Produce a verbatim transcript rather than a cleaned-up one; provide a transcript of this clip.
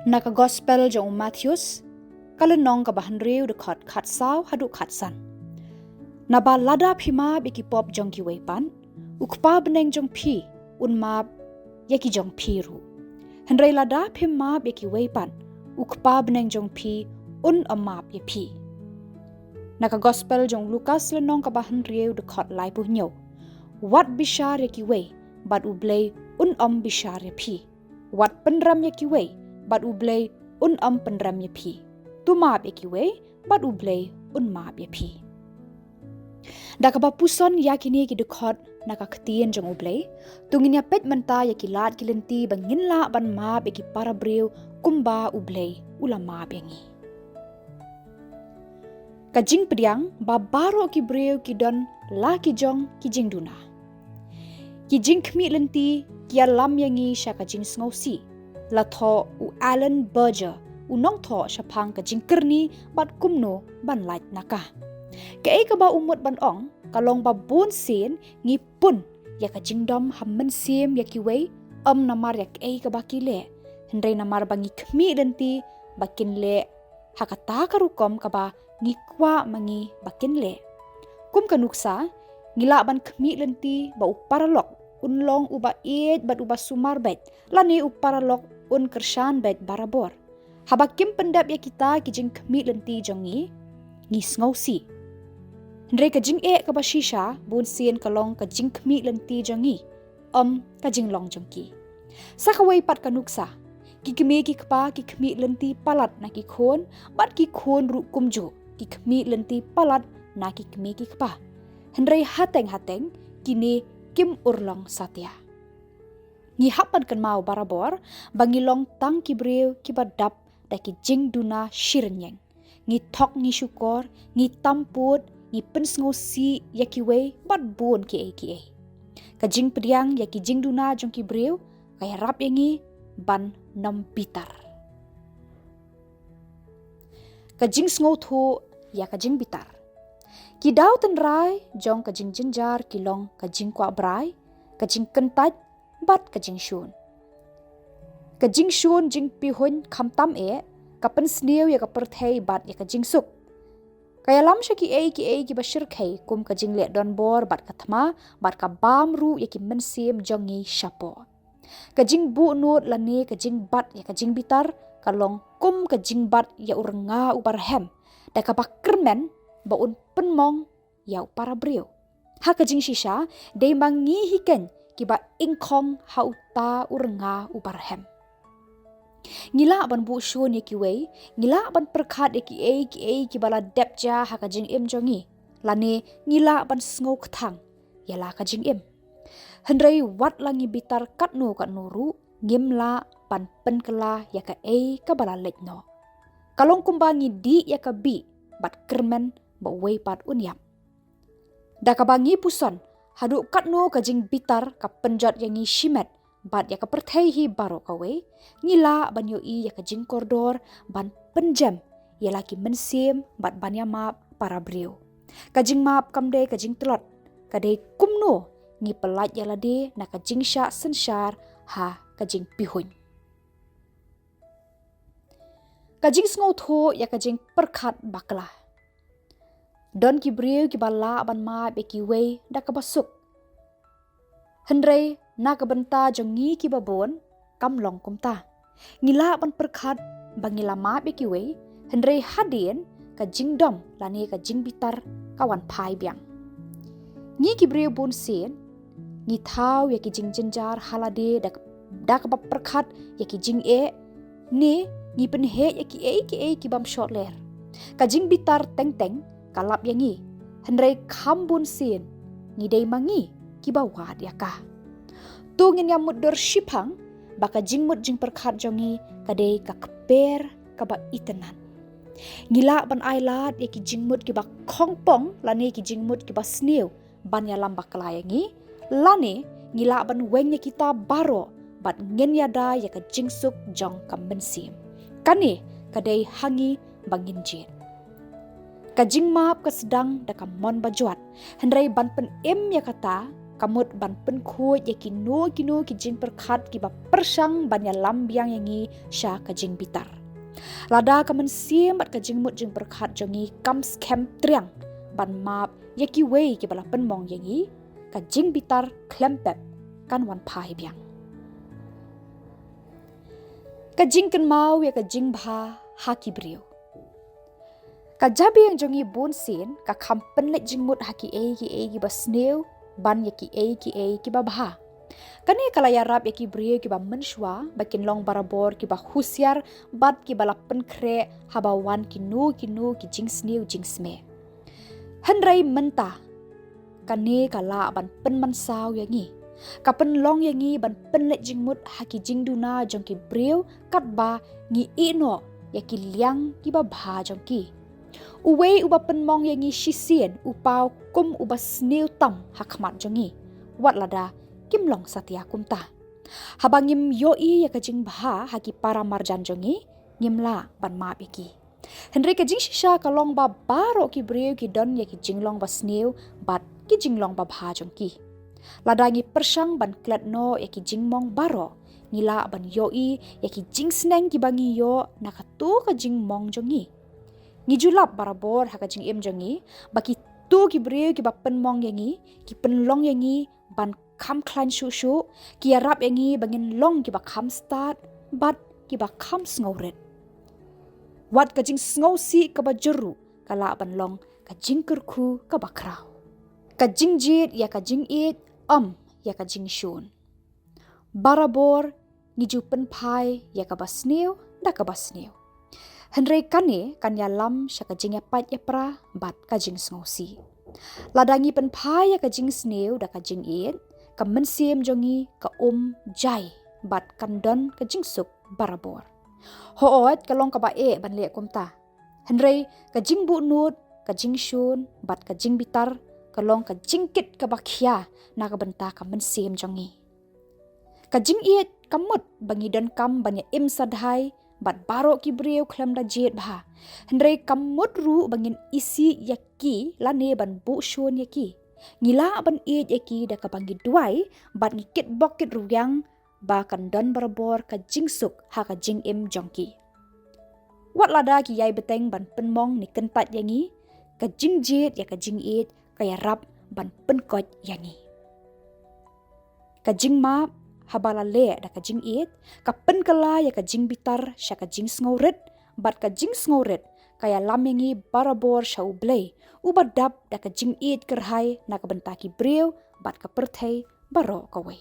Na ka Gospel jong u Mathaios, ka lynnong kaba hynriew, dkhot khatsaw haduh khatsan. Naba lada phi map ïa ki pop jong kiwei pat, u Kpa bneng jong phi un map ïa ki jong phi ruh. Hynrei lada phim map ïa kiwei pat, u Kpa bneng jong phi un ym map ïa phi. Na ka Gospel jong u Lukas, lynnong kaba hynriew, dkhot laiphew hynñiew. Wat bishar ïa kiwei, bad U Blei un ym bishar ïa phi. Wat pynrem ïa kiwei, bad U Blei un ym pynrem ïa phi. To map ïa kiwei, bad U Blei un map ïa phi. Da kaba puson ïa kine ki dkhot na ka ktien jong U Blei, to ngin ïa peit mynta ïa ki lad ki lynti ba ngin lah ban map ïa ki para briew kumba U Blei u la map ïa ngi. Ka jingpdiang ba baroh ki briew ki don la ki jong ki jingduna. Ki jingkhmih lynti ki ïalam ïa ngi sha ka jingsngewsih. La thoh u Alan Berger, u nongthoh shaphang ka jingkyrni bad kumno ban lait na ka. Kaei kaba u mut ban ong, ka long ba bun sien ngi pun ïa ka jingdom ha mynsiem ïa kiwei, ym namar ïa kaei kaba ki leh, hynrei namar ba ngi khmih lynti ba kin leh ha kata ka rukom kaba ngi kwah ma ngi ba kin leh. Kum ka nuksa, ngi lah ban khmih lynti ba u paralok un long uba ïeit bad uba sumar beit, lane u paralok un kyrshan beit barabor. Haba kim pyndep ïa kita ki jingkhmih lynti jong ngi, ngi sngewsih. Hynrei ka jingeh kaba shisha bun sien ka long ka jingkhmih lynti jong ngi, ym ka jinglong jong ki. Sa kawei pat ka nuksa, ki kmie ki kpa ki khmih lynti palat na ki khun, bad ki khun ruh kumjuh ki khmih lynti palat na ki kmie ki kpa. Hynrei hateng hateng kine kim urlong satia. Ngi hap ban kynmaw barabor ba ngi long tang ki briew kiba dap da ki jingduna shi rynïeng. Ngi thok, ngi shukor, ngi tam pud, ngi pynsngewsih ïa kiwei bad bun kiei kiei. Ka jingpdiang ïa ki jingduna jong ki briew ka ïarap ïa ngi ban ym bitar. Ka jingsngewthuh ïa ka jingbitar. Ki daw tynrai jong ka jingjynjar ki long ka jingkwah brai, ka jingkyntait, bad ka jingshun. Ka jingshun jingpihuiñ khamtam eh ka pynsniew ïa ka pyrthei bad ïa ka jingsuk. Ka ïalam sha kiei kiei kiba shyrkhei kum ka jingleh donbor bad ka thma, bad ka bam ruh ïa ki mynsiem jong ngi shapoh. Ka jingbuh nud lane ka jingbat ïa ka jingbitar ka long kum ka jingbat ïa u rnga uba rhem, da kaba kyrmen ba un pynmong ïa u para briew. Ha ka jingshisha, dei ma ngi hi keiñ kiba ingkhong ha uta u rnga uba rhem. Ngi lah ban buh shun ïa kiwei, ngi lah ban pyrkhat ïa kiei kiei kiba la dep jia ha ka jingim jong ngi, lane ngi lah ban sngewkthang ïa la ka jingim. Hynrei wat la ngi bitar katno katno ruh, ngim lah ban pynkylla ïa kaei kaba la leit noh. Ka long kumba ngi dih ïa ka bih bad kyrmen ba uwei pat un ïap. Da kaba ngi puson, haduh katno ka jingbitar ka pynjot ïa ngi shimet bad ïa ka pyrthei hi baroh kawei, ngi lah ban ïohi ïa ka jingkordor ban pynjem ïa la ki mynsiem bad ban ïamap para briew. Ka jingmap kam dei ka jingtlot, ka dei kumno ngi pyllait ïa lade na ka jingshah synshar ha ka jingpihuiñ. Ka jingsngewthuh ïa ka jingpyrkhat bakla. Don ki briew kiba lah ban map ïa kiwei da kaba suk. Hynrei na ka bynta jong ngi kiba bun, kam long kumta. Ngi lah ban pyrkhat ba ngi la map ïa kiwei, hynrei hadien ka jingdom lane ka jingbitar ka wan phai biang. Ngi ki briew bun sien, ngi thaw ïa ki jingjynjar ha lade da, da kaba pyrkhat ïa ki jingeh, ne ngi pynheh ïa kiei kiei ki bym shot ler. Ka jingbitar teng teng ka lap ïa ngi, hynrei kham bun sien ngi dei ma ngi kiba wad ïa ka. To ngin ïa mutdur shiphang ba ka jingmut jingpyrkhat jong ngi ka dei ka kper kaba itynnad. Ngi lah ban ailad ïa ki jingmut kiba khongpong lane ki jingmut kiba sniew ban ïalam bakla ïa ngi, lane ngi lah ban weng ïa kita baroh bad ngin ïada ïa ka jingsuk jong ka mynsiem. Kane ka dei ha ngi ba ngin jied. Ka jingmap ka sdang da ka mon bajot, hynrei ban pynim ïa kata ka mut ban pynkhuid ïa kino kino ki jingpyrkhat kiba pyrshang ban ïalam biang ïa ngi sha ka jingbitar. Lada ka mynsiem bad ka jingmut jingpyrkhat jong ngi kam skhem triang ban map ïa kiwei kiba la pynmong ïa ngi, ka jingbitar khlem pep kan wan phai biang. Ka jingkynmaw ïa ka jingbha ha ki briew. Ka jabieng jong ngi bun sien ka kham pynleit jingmut ha kiei kiei kiba sniew ban ïa kiei kiei kiba bha. Kane ka la ïarap ïa ki briew kiba mynshuwa ba kin long barabor kiba husiar bad kiba la pynkhreh haba wan kino kino ki jingsniew jingsmeh. Hynrei mynta kane ka lah ban pynmynsaw ïa ngi. Ka pynlong ïa ngi ban pynleit jingmut ha ki jingduna jong ki briew katba ngi ïehnoh ïa ki liang kiba bha jong ki. Uwei uba pynmong ïa ngi shisien u paw kum uba sniew tam ha khmat jong ngi, wat lada kim long satia kumta. Haba ngim ïohi ïa ka jingbha ha ki para marjan jong ngi, ngim lah ban map ïa ki. Hynrei ka jingshisha ka long ba baroh ki briew ki don ïa ki jinglong ba sniew bad ki jinglong ba bha jong ki. Lada ngi pyrshang ban klet noh ïa ki jingmong baroh, ngi lah ban ïohi ïa ki jingsneng kiba ngi ïoh na kato ka jingmong jong ngi. Ngi ju lap barabor ha ka jingim jong ngi ba kito ki briew kiba pynmong ïa ngi ki pynlong ïa ngi ban kham khlaiñ shuh shuh, ki ïarap ïa ngi ba ngin long kiba kham stad bad kiba kham sngewrit. Wat ka jingsngewsih kaba jur ruh ka lah ban long ka jingkyrkhu kaba khraw. Ka jingjied ïa ka jingïeit, ym ïa ka jingshun. Barabor ngi ju pynphai ïa kaba sniew da kaba sniew. Hynrei kane kan ïalam sha ka jingïapait ïapra bad ka jingsngewsih. Lada ngi pynphai ïa ka jingsniew da ka jingïeit, ka mynsiem jong ngi ka um jai bad kan don ka jingsuk barabor. Hooid, ka long kaba eh ban leh kumta. Hynrei ka jingbuhnud, ka jingshun bad ka jingbitar ka long ka jingkit kaba khia na ka bynta ka mynsiem jong ngi. Ka jingïeit ka mut ba ngi donkam ban ïa im sadhai bad baroh ki briew khlem da jied bha. Hynrei ka mut ruh ba ngin isih ïa ki lane ban buh shun ïa ki. Ngi lah ban ïeit ïa ki da kaba ngi duwai bad ngi kitbok kitrwiang ba kan don barabor ka jingsuk ha ka jingim jong ki. Wat lada ki ïai bteng ban pynmong ne kyntait ïa ngi, ka jingjied ïa ka jingïeit ka ïarap ban pynkoit ïa ngi. Ka jingmap haba la leh da ka jingïeit ka pynkylla ïa ka jingbitar sha ka jingsngewrit, bad ka jingsngewrit ka ïalam ïa ngi barabor sha U Blei, uba dap da ka jingïeit kyrhai na ka bynta ki briew bad ka pyrthei baroh kawei.